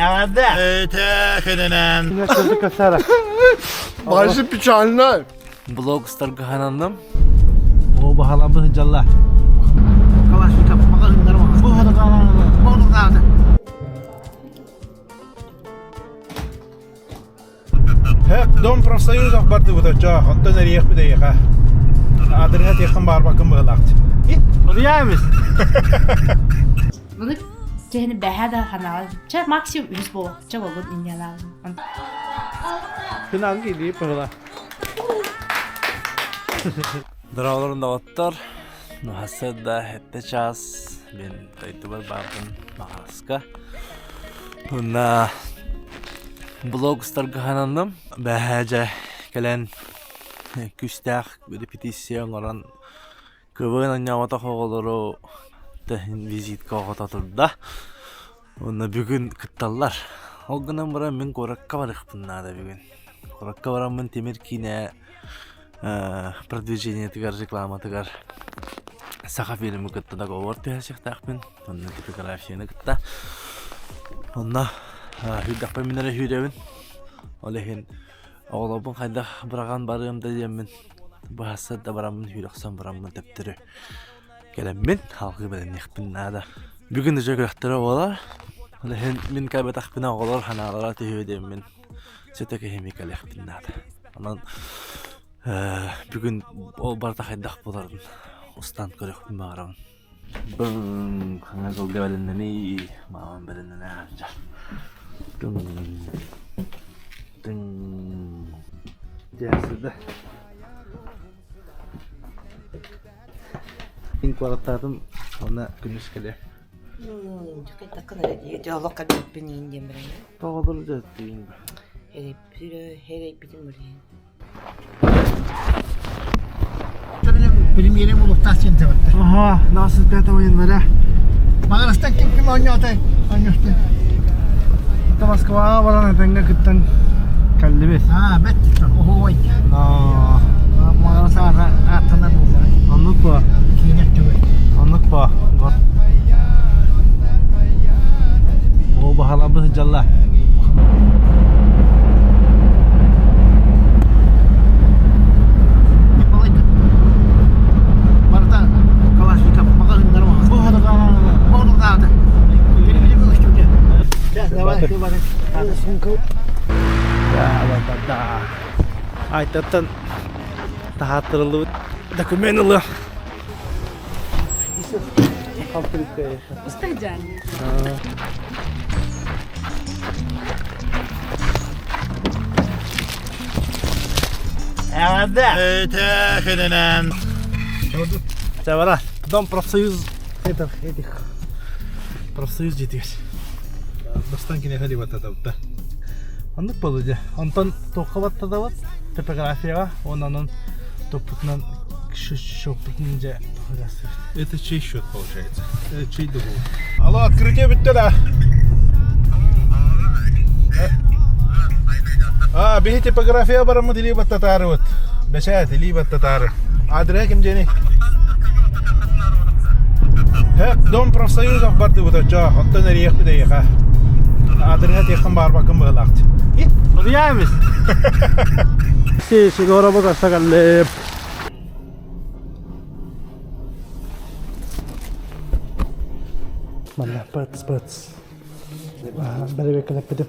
Эҕэрдэ! Этэхинэнэн! Башы печально. Блог устарга хананным. О баһалабы дьалла. Дом профсоюзов бардыбыт очо, онтон эриэхпит эйиэхэ. Аадырыһа тиэххин баарбаккын быһылаахт. Уруйаамыс. Маны киһини бэһэ да ханаҕа чэ максимум үс буолуох чэ буолбут инньэлээҕин. Финалга илии пыһыла. Дороолорун доҕоттор, Нуһасыарда эттэ чаас мин дойдубар баарбын Маҕараска. Уонна блог устарга хананным. Бэһээ дьэ кэлэн күүстээх репетиция оҥорон КВН оонньооботох оҕолору визитка оҕото турда. Уонна бүгүн кытталлар. Ол гынан баран мин куоракка барыахпын наада бүгүн. Куоракка бараммын тимир киинэ продвижениетыгар, рекламатыгар Саха фильмы кытта договор түһэрсиэхтээхпин. Онно типографияны кытта. Онно сүүрдэхпин мин эрэ сүүрэбин. Ол иһин оҕолорбун хайдах быраҕан барыам да диэммин быһаарсар да бараммын сүүрэ охсон бараммын төптөрү кэлэммин салгыы бэлэмниэхпин наада. Бүгүн дьэ күрэхтэрэ буолар. Ол иһин мин кэлбэтэхпинэ оҕолор санаалара түһүө диэммин ситэ киһими кэлиэхпин наада. Онон бүгүн ол барыта хайдах буоларын устан көрүөхпүн баҕарабын. Бың хаҥас сылга бэлэмнэний, маамам бэлэмнэнэ сылдьар. Тыҥ тыҥ Дьэ, Мин куораттаатым уонна күнүс кэлиэ. Дьоллох кэлбиппин иин диэн баран. Тоҕолор дьаттыйын ба. Эрэйбитин бурайын. Премьере булуктаах диэн табатта. Ага, 25 января. Маҕарастан ким ким оонньоото оонньоохтун. Это Москваҕа баран этэҥҥэ кыттан кэллибит. Аа, бэт оһуой. Но Маҕарас ааттанар буолла. оннук по. Киинэ түгэн. Оннук по. Вот. О баһалабы дьалла. Барыта Калашников маҕаһыыннар маҕаһыын. Давай, Да, да, да. Айтаттан таһааттарыллыбыт документ ылыам. Эҕэрдэ! Этэхинэнэн! Чабара, дом профсоюз этих этих профсоюз дьиэтигэр. Бастан киниэхэ дебаттатабыт Оннук буолла дьэ. Онтон туохха баттатабыт? Топографияҕа уонна онон туппутунан счеппутун дьэ Это чей счет получается? Это чей договор? Алло, открытие бүттэ да? А, биһи типография бараммыт илии баттатаарыбыт. Бэчээт илии баттатаары. Адрес ким диэний? Дом профсоюзов бардыбыт оччо, оттон эриэхпит эйиэхэ. Адрыһа тиэххин баарбаккын быһылаахт. Суруйаамыс. Си, Сигоробу көрсө кэллим. Манна пыц пыц. Бэрэбиэркэлэппитим.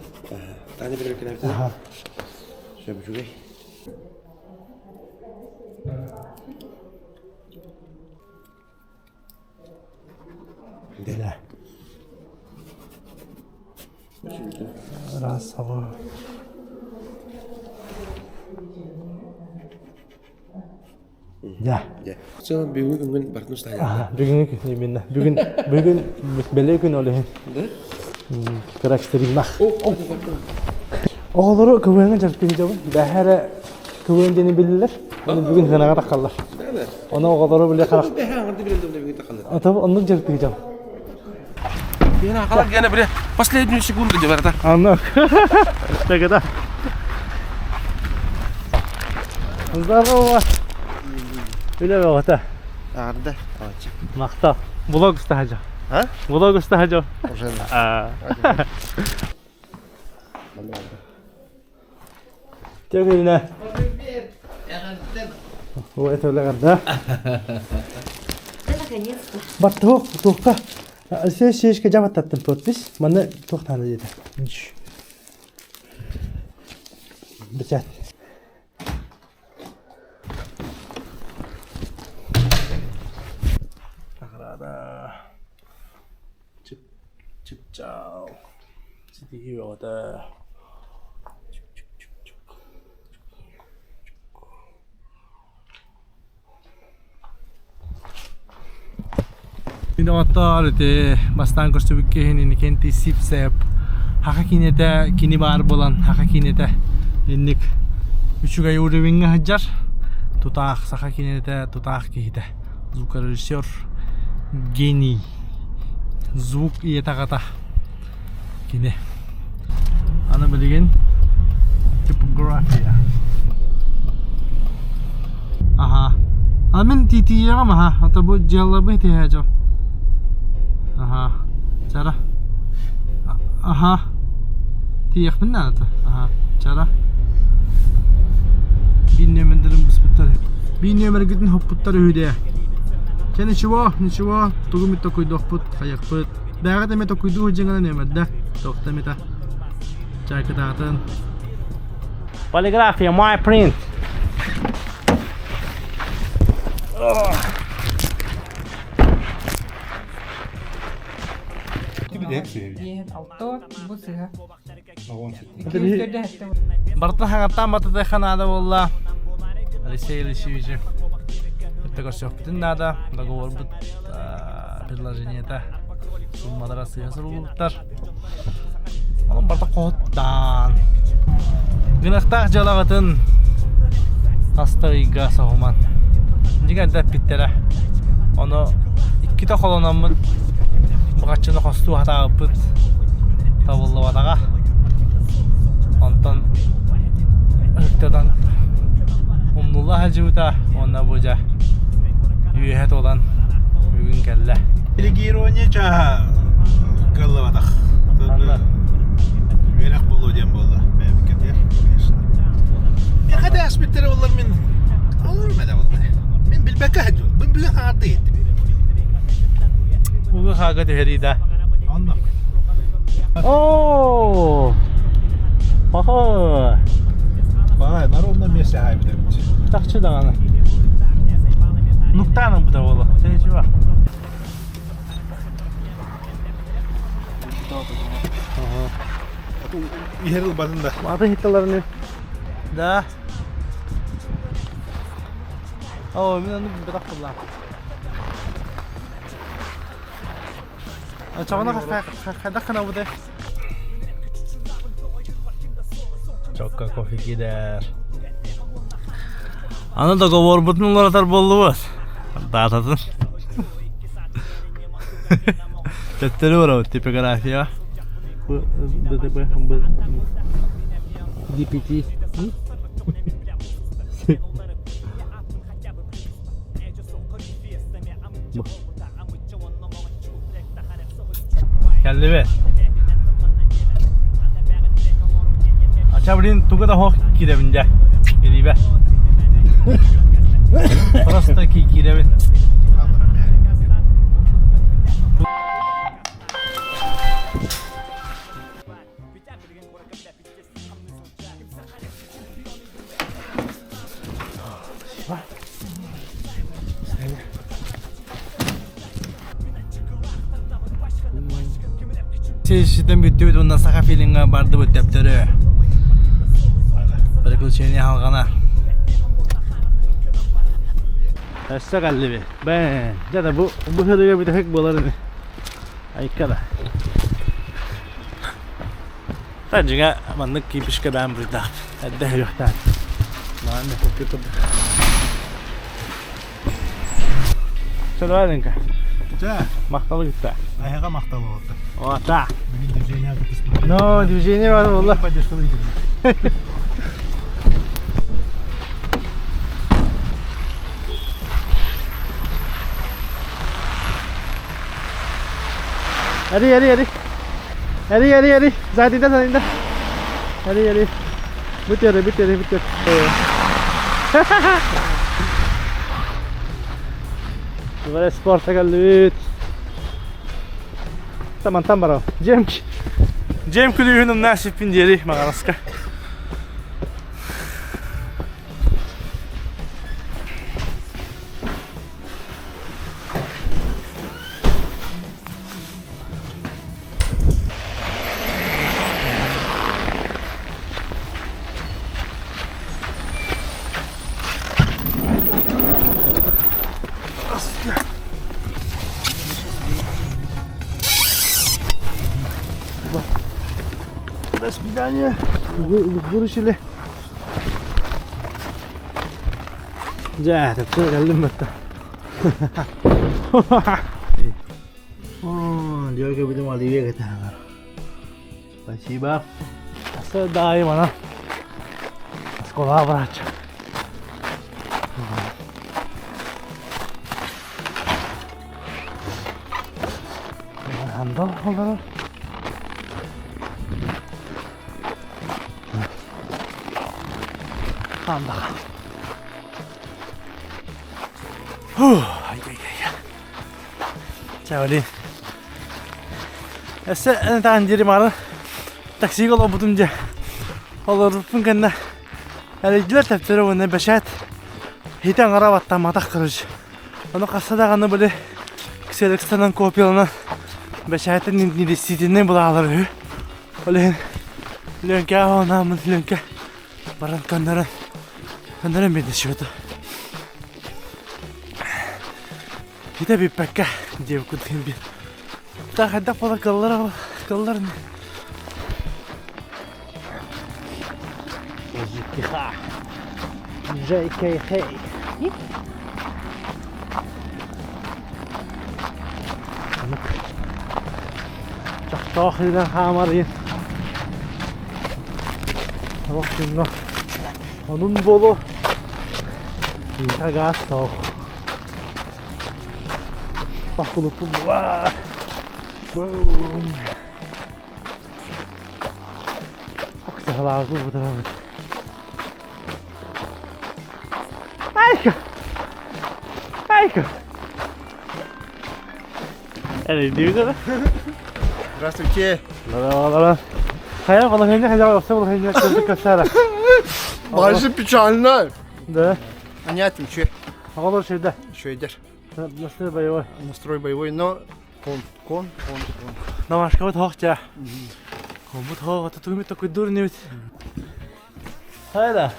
Таня бэрэбиэркэлэппитим. Сөп үчүгэй. Дилэ. Раз, Да. Сыл бүгүҥҥү күҥҥүн бартын устаайа. Бүгүҥҥү күн именно. Бүгүн бүгүн бэлиэ күн ол иһин. Кыра экстримнах. Оҕолору КВН-ҥа дьарыктыыр Бэһэ эрэ КВН диэни билэллэр. Бүгүн сыанаҕа таххаллар. Ону оҕолору биле харах. Ата оннук дьарыктыыр Гена, Гена, бля, последнюю секунду где Аннук. Так Здорово. Үлэ бөҕөтө. Арда. Махтал. Блог устаһа А? Блог устаһа Уже. Төгүлүнэ. Ой, төлөгөрдө. Да, наконец-то. Баттох, туохка. Сес шешке жабаттаттым подпись. Манна туох таана диэтэ. Бечат. Награда. Чып чыпчаал. Ситиһии бөҕөтө. Мин доҕоттоор ити бастаан көрсүбүт киһини Иннокентий Сивцев Хаха киинэтэ кини баар буолан Хаха киинэтэ инник үчүгэй уровеҥҥа сылдьар тутаах саха киинэтэ тутаах киһитэ звукорежиссер гений звук ийэтэ аҕата кини аны билигин типография аха а мин тиийиэҕим аха ата бу дьыалабый тиһээ дьон аха чара аха тиийиэхпин наада аха чара биир нүөмэрдэрин быспыттар биир нүөмэргитин хоппуттар үһү дээ чэ ничего ничего тугу эмит токуйдуохпут хайыахпыт Бэҕэ эмэ токуйдуу сылдьыҥ нүөмэрдэ туохта эмитэ чайкытаатын Полиграфия, my print. Алто бу сыһа. Барыта хаҥаттаан батытыахха наада буолла. Алексей Алексеевичи кытта көрсүөхпүтүн наада. Договорбут предложениета суммалара сыыһа суруллубуттар. Онон барыта хоһуттаан. Гынахтаах дьыалаҕытын хаста ыйга соһуман. Дьиҥэр да эппиттэрэ. Ону иккитэ холономмут бухаччыны хостуу хатаабыппыт табыллыбатаҕа. Онтон ыһыктатан умнулла сылдьыбыта уонна бу дьэ үөһэ туолан бүгүн кэллэ. Делегирование чааһа кыаллыбатах. Үөрэх буолуо диэн буолла. Бэйэбиккэтигэр, конечно. Миэхэ да ааспыттара буоллар мин олорум этэ буолла. Мин билбэккэ сылдьыбын. Мин бүгүн хаҥатта иһиттим. Угу хаага түһэрии да. Онно. Оо! Пахо! Баҕай, на ровном месте хаайбыт эбит. Тахчы даҕаны. Нуктаан ылбыта буолуо. Чего? Иһэр ылбатын да. Атын хитталарыны. Да. Оо, мин ону бытах буллаам. Чоҕуна хайдах гынабытай? Чокка кофе киирэр. Аны договорбутун уларытар буоллубут. Даататын. Төттөрү барабыт типография. ДТП, DPT. Кэллибит. Ача блин туга да хоох киирэбин дьэ. Илиибэ. Просто киирэбин. Ситэн бүттүбүт уонна саха фильмҥа бардыбыт төптөрү. Приключение халҕана. Өссө кэллибит. Бэн, дьэ да бу бу сырыыга бүтэһик буолар ини. Айка да. Та дьиҥэ маннык кипишка бээн буруйдаах. Эрдэ өйүөхтээх. Мааны курдук. Сөдөренька. Чэ, Махталы кытта. айаҕа махтал буолта. Ота. Бүгүн движение кытыспыт. Но движение бар буолла. Поддержка выйдет. Эри, эри, эри. Эри, эри, эри. Задида, задида. Эри, эри. Бүтэр, бүтэр, бүтэр. Böyle sporta geldik. Tamam tam baro. Cem Cem күлүүһүн умнаа сиппин диэри маҕараска. До свидания. Выручили. Дьэ, тепсэ кэллим бэтта. Дьэ, будем оливье это. Спасибо. Дай мана. Оскола врач. Анда олорор. Анда. Ай-яй-яй. Чэ, Өссө таан диэри мары таксига олорбутум дьэ. Олорбуппун кэннэ эрийдилэр тэптэрэ уонна бэчээт хитэ аҥара баттамматах короче. Ону хасса даҕаны били ксерокстанан копияланан бэчээтин недействительнай булаалар үһү. Ол иһин Лүөҥкэ онааммын Лүөҥкэ баран көннөрөн көннөрөн биэрдэ счету. Хитэ бүппэккэ диэбит курдук биир. Та хайдах буола кыллар кыллар ЖКХ. ЖКХ. Чохтоох илэн хаамар иин. Олох күҥҥэ онун буолуо. Гаас тоох. Бахулуппун Бум. Оксалаабы бутарабыт. Айка! Айка! Эри дибит Здравствуйте. Ла-ла-ла-ла. Хайа, балахайня, хайа, осы балахайня, көзі көсәрі. Башы печально. Да. Понятно, че. Оҕолор шейде. Еще идешь. Настрой боевой. Настрой боевой, но кон, кон, кон, кон. Намашкабыт хоох дьэ. Коммут хоох, ата тугумит такой небит. Хайда.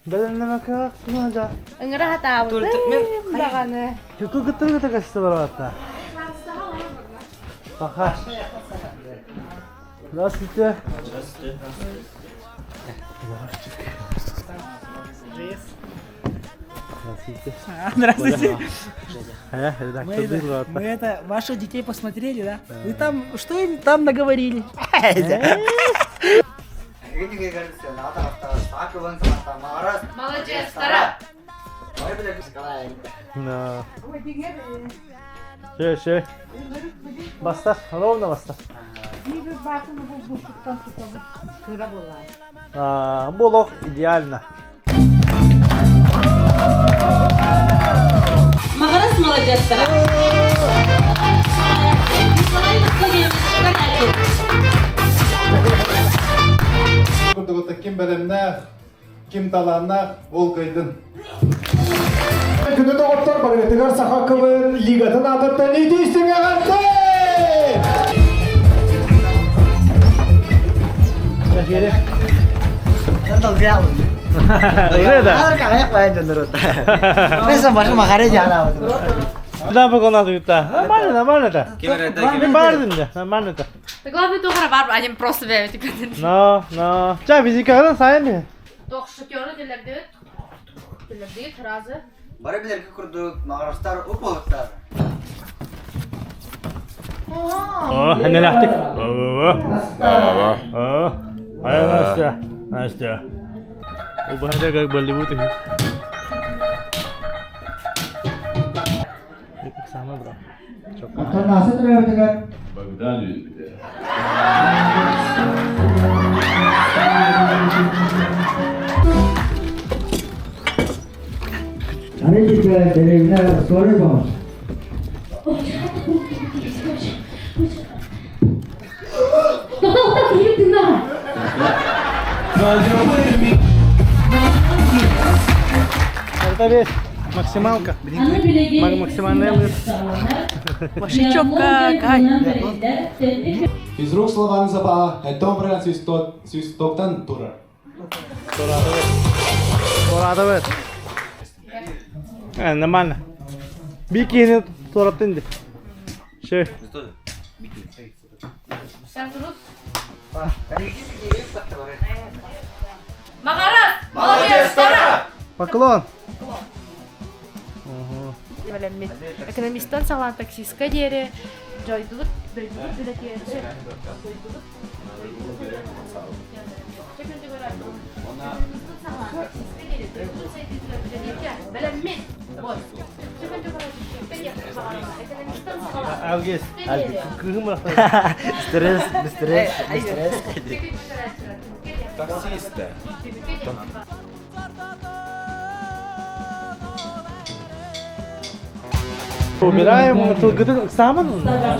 Бэлэннэмэкэ сунажа. Ыҥыра хатаабытым даҕаны. Күкү кыттыр кыта касты барабатта. Пока. Здравствуйте. Здравствуйте. Здравствуйте. Здравствуйте. Редактор Мы, это, мы это, ваших детей посмотрели, да? Вы там, что им там наговорили? Молодец, Тара. Да. Шö, шö. Бастар, ровно бастар. А, Булок идеально. Маҕарас молодецтара. Николай Васильевич Корякин. Курдук ким бэлэмнээх, ким талааннаах ол кыайдын. Күндү доҕоттор барыгытыгар Саха КВН лигатын аатыттан итии эҕэрдэ! Жакере. Уже да. Да, пока надо. Нормально, нормально это. Мен бардым да, нормально это. Да главное туохара бар, они просто бэйбит Но, но. Ча, физикадан сайын. Тох шокеры делердит. Делердит разы. Бары билэргэ курдук маҕарастар уп-уһуктар. О, хэнэлэхтик. О, о. Ай, Настя. Настя. Убахада как Болливуд. Самое бра. Богдан Юзбите. Арыйдык деревня скорый помощь. Это весь максималка. Максимальная Вашичокка, кай. Физрук Слован Запаа, Этон Свистоктан турар. Туораатыбыт. Нормально. Бир киһини туораттын ди. Шö. Маҕарас! Молодецтара! Поклон. Экономистан саҕалаан таксистка диэри дойдубут дойдубут үлэтигэр дойдубут Алгес. Кыһым Стресс, стресс, стресс. Таксист. Убираем тылгытын ыксааман,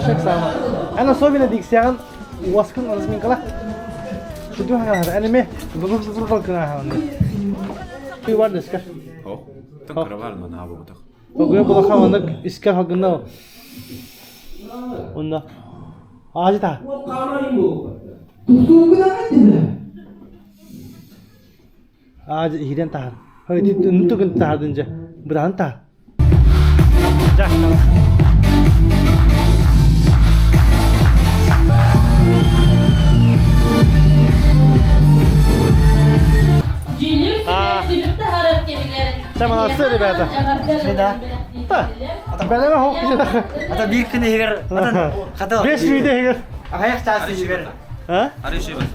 ыксааман. Эн особенно диксиягын уаскын разминкала. Шүдү хаңалар. Эн эме бу кына Ты бар дескер. О, тынкыра но на бу Огуя булаха онна искер хагына. Онна. Ажыта. Аажы иһирэн таһар. Нутугун таһардын дьэ. Быраһан таһар. Це молодцы, ребята. Да. Бэлэмэ хоқ Ата биир күн иһигэр хата Бес үйде егер. Аҕыйах чаас иһигэр. А?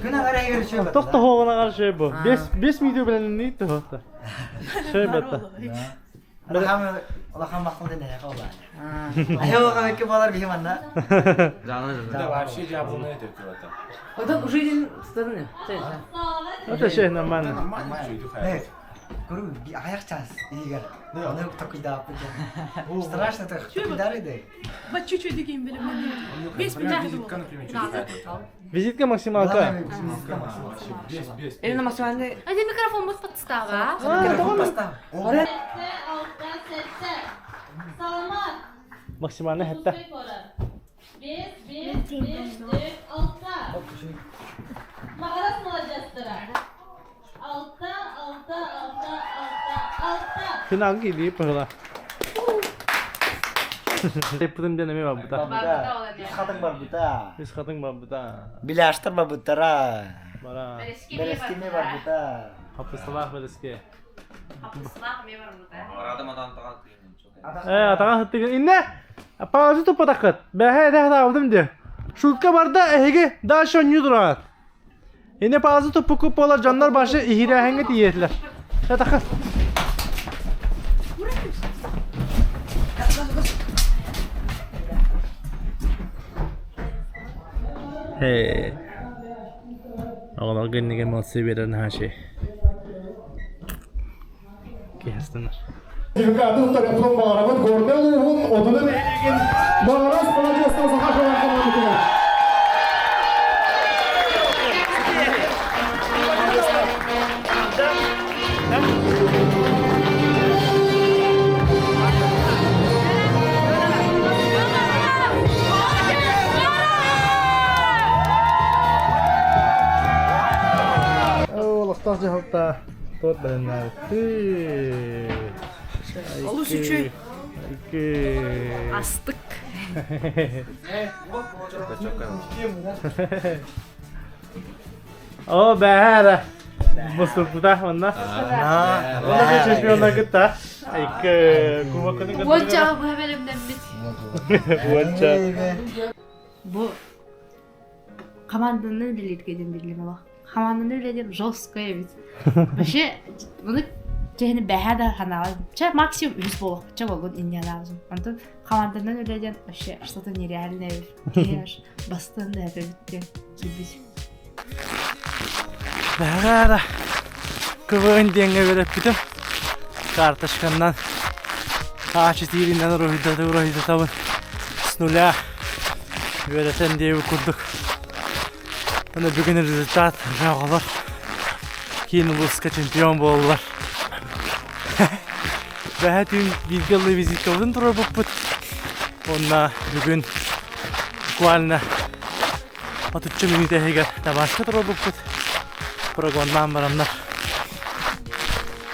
Күн аҕара иһигэр үчүгэй Тохто хоҕунаҕар шөй бу. Бес бес видео билэн тоһота. Шөй батта. Улахан улахан махтал ден эһэ хола. Айылҕа ки болар биһи манна. Да вообще жабылны это куда-то. Потом жизнь стороны. Это шөй нормально. Көрү аҕыйах чаас иһигэр. Оны токуйдааппыт. Страшно так токуйдары да. Бат чуть-чуть диким билим. Бес Визитка, например, Визитка максималка. Без, без. Или на максимальный. Один микрофон будет подстава. Максимальный хэтта. Финал киди пыгла. Теппутун ден эме бабыта. Үс хатың бар бута. Үс хатың бабыта. Биляштар бар буттара. Бара. Берескеме бар бута. Хапысалах береске. Э, атаға хыттыгын. Инне! Пауза туппатаккыт. Бэһэ эдэ хатаабытым дии. Шутка барда эһиги дальше онньуу тураҕыт. Инне пауза туппукку буолар дьоннор башы иһирээһиҥҥэ тиийэтилэр. Атаххыт. Hey. Оҕолорго иннигэ молодцы биэрэр наһаа үчүгэй. Киһастынар. Сертификаты туттарыахпытын баҕарабыт Горнай улууһун Одуну нэһилиэгин Маҕарас маладьыастар саха кылаан хамаандатыгар. Олохтоох дьаһалта туот бэлэмнээбиттии. Олус үчүгэй. Икки. Астык. О, бэһээрэ. Муступпута манна. Онно чемпионнар кытта. Икки кубокканы кытта. Уонча бу бэлэмнэммит. Уонча. Бу команданы үлэлииргэ диэн биллим олох. Хамаанданы үлэлиир жесткое эбит. Вообще, маны чэһини бэһэ да ханаҕа чэ максимум үс буолуох чэ буолбут инньэлаабытым. Онтон хамаанданан үлэлиэн вообще что-то нереальное эбит. Киһи аж бастыан да эбит диэн киирбит. Бэҕэһээ КВН диэҥҥэ үөрэппитим. Карточканнан. А4-инэн уруһуйдата уруһуйдатабын с нуля үөрэтэн диэбит курдук. Аны бүгүн результат уже оҕолор киин улууска чемпион буоллулар. Бэһэ түүн бииргэ ыллыы визиткабытын туруорбуппут. Уонна бүгүн буквально отучча мүнүүтэ иһигэр табааска туруорбуппут. Прогоннаан бараннар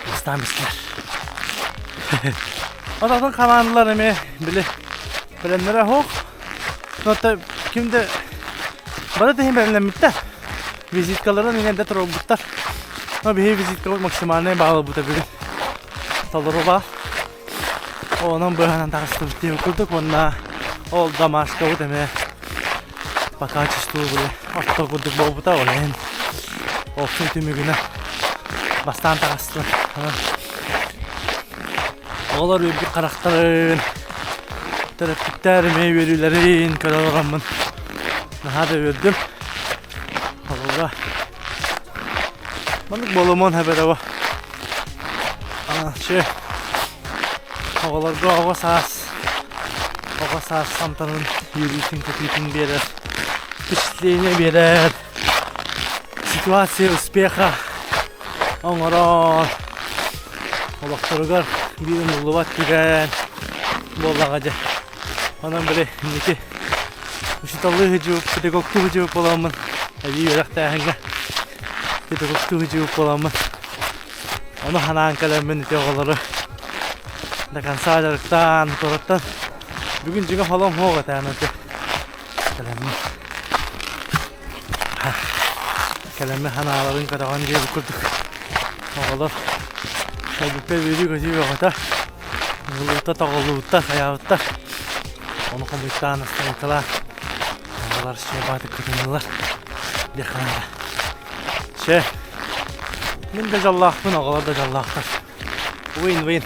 бастаан бистилэр. Отатын хамаандалар эмиэ били бэлэмнэрэ суох. Но ким да бары да иһин бэлэмнэммиттэр. Визиткаларын иҥэрдэ туруорбуттар. Но биһиги визиткабыт максимальнай баалбыта бүгүн. Толору баал. Онон быһанан таҕыстыбыт диэн курдук уонна ол домашкабыт эмиэ по качеству были орто курдук буолбута ол иһин ол түмүгүнэн бастаан таҕыстылар. Оҕолор үөрбүт харахтарын, төрөппүттэр эмиэ үөрүүлэрин көрө олороммун наһаа да үөрдүм. Холобура, маннык буолумуон сөбө Чэ, оҕолорго оҕо саас, оҕо саас амтанын үөрүүтүн-көтүүтүн биэрэр, впечатление биэрэр, ситуация успеха оҥорор, олохторугар биир умнуллубат түгэн буоллаҕа дьэ. Онон били инники учууталлыы сылдьыбыт, педагогтуу сылдьыбыт буоламмын, эбии үөрэхтээһиҥҥэ педагогтуу сылдьыбыт буоламмын, ону санаан кэлэммин ити оҕолору до конца дьарыктаан, куораттан бүгүн дьиҥэ холом суох этэ аны кэлэммин кэлэммин санааларын көтөҕөн диэбит курдук оҕолор кэлбиппэр үөрүү-көтүү бөҕөтө Ыллыбыттар, тоҕоллубуттар, хайаабыттар. Ону хомуйтаан астарыҥкалаан оҕолор чуобаатык кытыннылар диэххэ наада. Чэ, мин да дьоллоохпун, оҕолор да дьоллоохтор. Win-win.